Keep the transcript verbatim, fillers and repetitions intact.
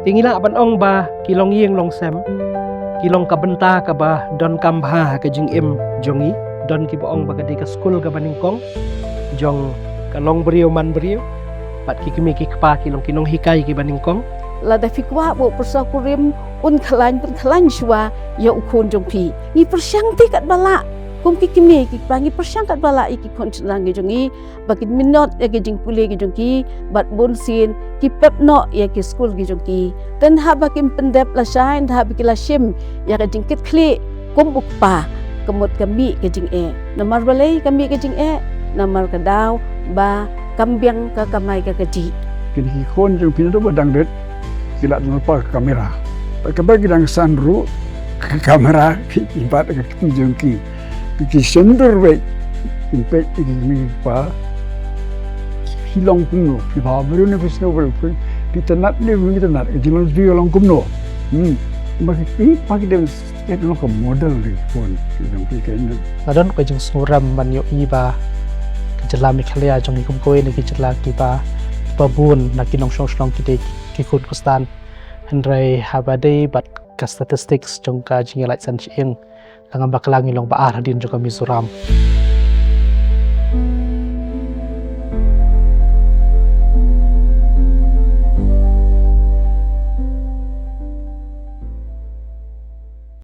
Te ngi lah ban ong ba ki long ïing long sem, ki long ka bynta kaba donkam bha ha ka jingim jong ngi. Don kiba ong ba ka dei ka skul kaba nyngkong jong ka long briew man briew. Bad ki kmie ki kpa ki long ki nonghikai kiba nyngkong. Lada phi kwah ba u pyrsa kurim un khlaiñ pynkhlaiñ shuwa ïa u khun jong phi, ngi pyrshang te katba lah. Kum ki kmie ki kpa ngi pyrshang katba lah ïa ki khun shynrang ki jong ngi ba kin minot ïa ki jingpule ki jong ki, bad bun sien ki pep noh ïa ki skul ki jong ki. Te haba kim pyndep lashai, haba ki la shim ïa ka jingkitkhlieh kum u kpa, ka mut ka mih ka jingeh. Namar balei ka mih ka jingeh? Namar ka daw ba kam biang ka kamai ka kajih. Kine ki khun jong phi naduh ba dang rit ki la don lypa ka kamera. Bad kaba ki dang san ruh ka kamera ki, ki bat ka kti jong ki. Ki, ki sendor bad ki peit ki, ki, ki pa. Ki long kumno, ki ba briew ne phi sngewbha, phi, phi tynat ne phi tynat, ki jinglong jong phi long kumno. Hmm. Ba ki, ki pa ki dang set long ka model ri pun, ki dang phi ka ina. Nga don ka jingsngewrem ban ïohi ba ka jylla Meghalaya jong ngi kum kawei na ki jylla kiba, kiba bun na ki nongshong shnong ki dei ki khun khristan. Hynrei haba dei bad ka statistics jong ka jingïalait san shyieng, la ngam bakla ngi long ba ar hadien jong ka Mizoram.